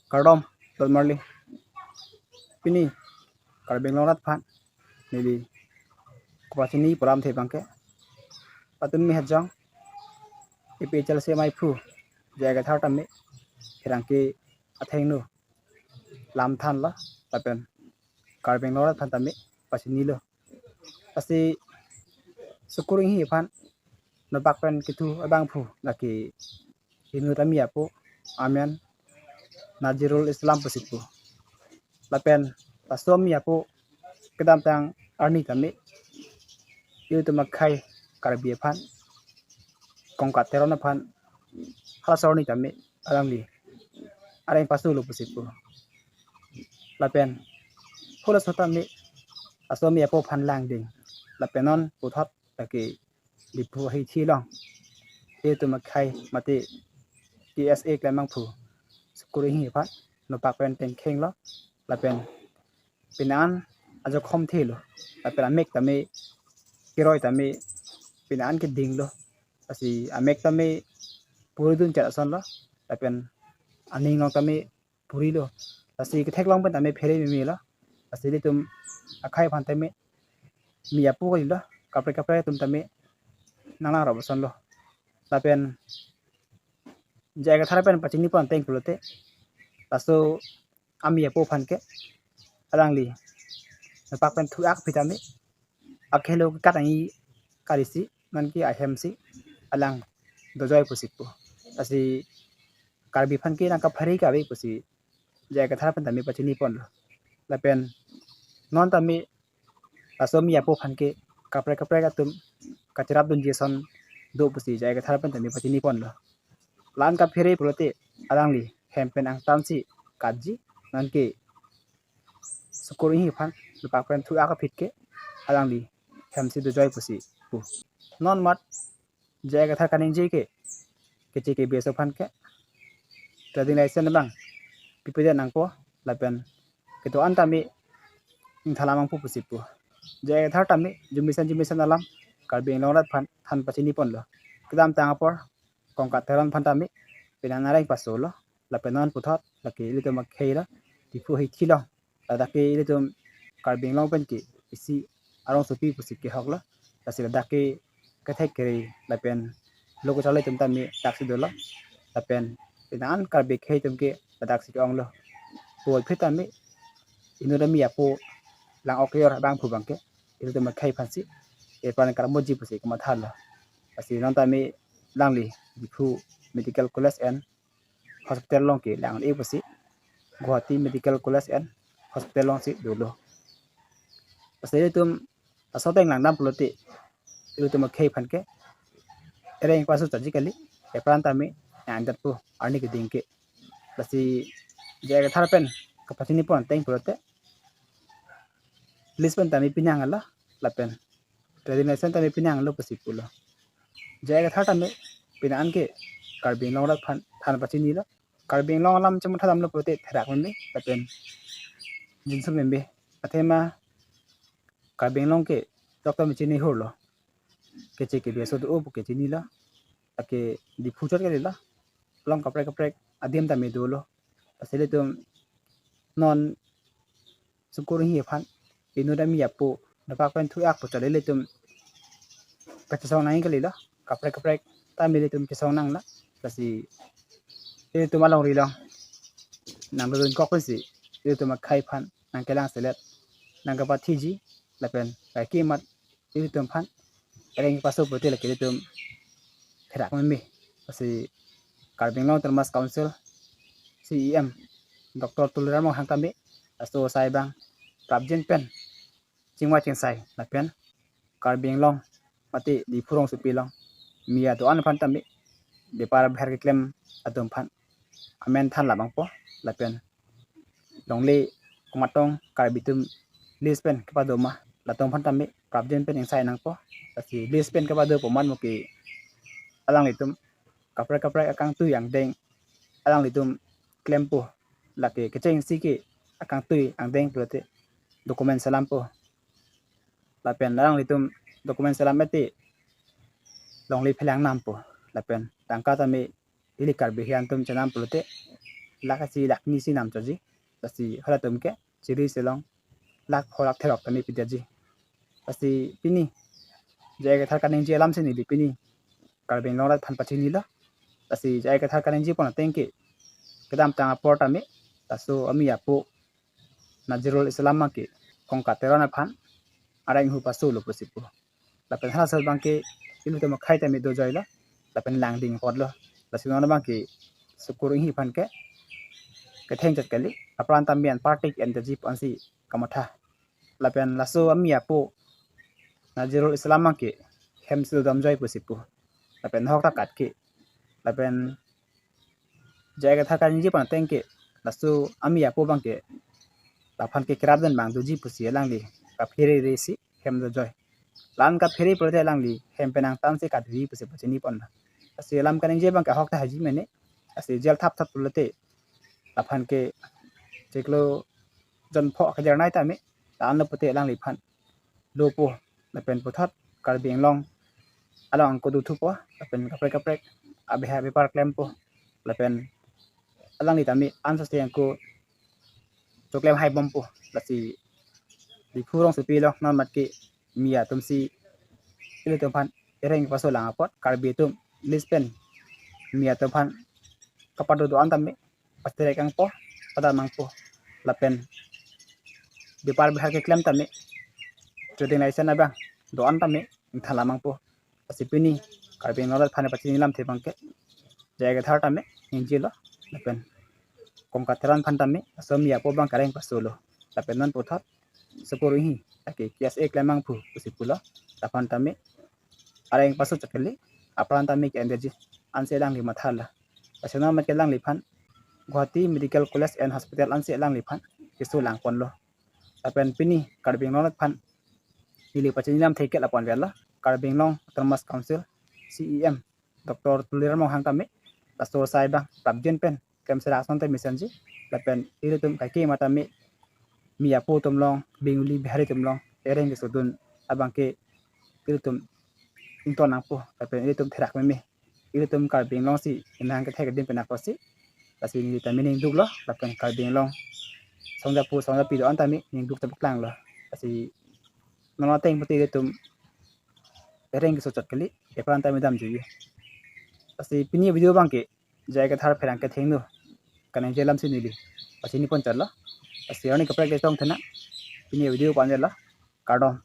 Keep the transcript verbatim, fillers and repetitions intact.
Kardom, Lord Marli. Pini Karbi Anglong arat aphan neli kapachini pu alamthe abangke, patumi hajong A P H L C maiphu J I Kathar tame pherangke athengno lam thanlo, lapen Karbi Anglong arat aphan tame pachinilo. Lasi Sukur Enghi aphan nopak pen kethu abangphu lake inut ami apo amen Nazirul Islam pusi pu. Lapen laso ami apo kedamtang arni tame ilitum akhei Karbi aphan, Kongkat Teron aphan, halaso arni tame alangli areng pasolo pusi pu. Lapen halaso tame laso ami apo aphan langding. Lapen non puthot lake Diphu ahithi along ilitum akhei mate K S A klem abangphu Sukur Enghi aphan nopak pen tengkhenglo, lapen pini an ajokhom thelo, lapen amek tame, keroi tame pini an kedinglo. Lasi amek tame puri dun chot asonlo, lapen aning along tame purilo. Lasi ketheklong pen tame phere memelo. Lasi ilitum akhei aphan tame mi apo kalilo, kaprek kaprek atum tame nanglang rap asonlo. Lapen J I Kathar pen pachini pon ateng pulote, laso ami apo aphan ke alangli nopak pen thu-ak aphi tame akhelo kekat angi kalisi, non ke ahemsi alang dojoi pusi pu. Lasi Karbi aphan ke nangkaphere kave pusi J I Kathar pen tame pachini ponlo. Lapen non tame laso ami apo aphan ke kaprek kaprek atum kacherap dunji ason do pusi J I Kathar pen tame pachini ponlo. La-an kaphere pulote alangli hem pen angtan si katji, non ke Sukur Enghi aphan nopak pen thu-ak aphi ke alangli hemsi dojoi pusi pu. Non mat J I Kathar kaningje ke, keche ke B S O aphan ke trading license abang pipedet nangpo, lapen kedo-an tame ingthalam nangpo pusi pu. J I Kathar tame jumison jumison alam Karbi Anglong arat aphan than pachini ponlo. Kedamtang apor Kongkat Teron aphan tame pini an areng pasolo, lapen non puthot lake ilitum akhei lo, Diphu ahithi along, ladak ke ilitum Karbi Anglong pen ke isi arongsopi pusi kehoklo. Lasi ladak ke kethek kere lapen lo kacharli atum tame daksi dolo, lapen pini an Karbi akhei atum ke ladaksi ke-onglo. Puvoiphit tame inut ami apo lang-ok yor abangphu abangke ilitum akhei aphansi epran karmoji pusi kamathalo. Lasi non tame alangli Diphu Medical College and Hospital along ke lang-e pusi Guwahati Medical College and Hospital alongsi dolo. Lasi ilitum laso ateng langdam pulote ilitum akhei aphan ke ereng pasu chaji kali, epran tame nang-anjat pu arni keding ke. Lasi J I Kathar pen kapachini pon ateng pulote list pen tame pinanglo, lapen trading license tame pinanglo pusi pulo. J I Kathar tame pini an ke Karbi Anglong arat aphan than pachinilo. Karbi Anglong alam chematha damlo pulote therak meme lapen jinso meme. Athema Karbi Anglong ke doktor me chini hurlo. Keche ke B S O do pu ke chinilo. Lake Diphu chot kalilo. Along kaprek kaprek adim tame dolo. Lasi ilitum non Sukur Enghi aphan inut ami apo nopak pen thu-ak pu chot ilitum kachesong nangji kalilo. Kaprek kaprek tame ilitum chesong nanglo. Lasi ilitum alongri along nangdodun kok pensi ilitum akhei aphan nangkelang selet, nangkapathiji, lapen kaike mat ilitum aphan ereng paso pulote lake ilitum therak meme. Lasi Karbi Anglong Autonomous Council C E M Doctor Tuliram Ronghang tame laso asai abang prapjin pen chingvai chingsai lapen Karbi Anglong mate Diphu rongsopi along mi ado-an aphan tame bepar bepher keklem atum aphan amen than labangpo, lapen longle komatong Karbi atum list pen kepado ma, latum aphan tame prapjin pen ingsai nangpo. Lasi list pen kepado pu amat mo ke alanglitum kaprek kaprek akangtui angdeng alanglitum klempo, lake kechengsi ke akangtui angdeng pulote document selampo. Lapen alanglitum document selam mate longle phelang nampo. Lapen tangka tame ili Karbi ahin atum chenam pulote lakh isi lakh hini si namchoji. Lasi halatum ke chiri selong lakh pho lakh throk tame pidetji. Lasi pini J I Kathar kaningje alam si neli pini Karbi Anglong arat aphan pachinilo. Lasi J I Kathar kaningje pon ateng ke kedamtang apor tame laso ami apo Nazirul Islam abang ke Kongkat Teron aphan areng hu pasolo pusi pu. Lapen halaso abang ke ilitum akhei tame dojoilo. Lapen langding apotlo. Lasi non abang ke Sukur Enghi aphan ke kethengchot kali. Apran tame an party ke-endetji pu ansi kamatha. Lapen laso ami apo Nazirul Islam abang ke hem si dodamjoi pusi pu. Lapen ahok ta kat ke. Lapen J I Kathar kaningje pon ateng ke laso ami apo abang ke laphan ke kerap den abang doji pusi alangli kaphere re si hem dojoi. La-an kaphere pulote alangli hem penang tang si katri pusi pachini pon. Lasi alam kaningje abang ke ahok ta haji mene. Lasi jail thap thap pulote laphan ke chiklo jon pho kejernei tame, la-anlo pute alangliphan lopo. Lapen puthot Karbi Anglong along angko duthupo, lapen kaprek kaprek abeha bepar klempo. Lapen alangli tame anso se angko choklem hai bompo. Lasi Diphu rongsopi along non mat ke mi atum si ilitum aphan ereng paso lang apot, Karbi atum lis pen mi atum aphan kapado do-an tame pasterek angpo, pada mangpo. Lapen bepar bihar keklem tame, trading license abang do-an tame ingthan lamangpo. Lasi pini Karbi Anglong arat aphan pachini alamthe abang ke J I Kathar tame ningjelo. Lapen Kongkat Teron aphan tame laso ami apo abang ke areng pasolo. Lapen non puthot Sukur Enghi lake K S A klemangpo pusi pulo. Laphan tame areng pasochot kali. Apran tame ke-endetji ansi alangli mathalo. Lasi non mat ke alangliphan Guwahati Medical College and Hospital ansi alangliphan keso lang ponlo. Lapen pini Karbi Anglong arat aphan neli pachini alamthe ke lapu-an avelo. Karbi Anglong Autonomous Council C E M Doctor Tuliram Ronghang tame laso asai abang prapjin pen klemserak asonte mesenji. Lapen ilitum kaike ma tame mi apo atum along, Bengali Bihari atum along ereng kesodun abang ke ilitum ington nangpo. Lapen ilitum therak meme. Ilitum Karbi Anglong si inang kethek din pen apotsi, lasi neli tame ningduklo. Lapen Karbi Anglong songjapo songjapi do-an tame ningduk ta paklanglo. Lasi non ateng pute ilitum ereng kesochot kali, epran tame damjuiye. Lasi pini video abang ke J I Kathar pherangke athengno kaningje alam si neli pachini ponchotlo. Lasi arni kaprek detong thena, pini video pu-an avelo. Kardom.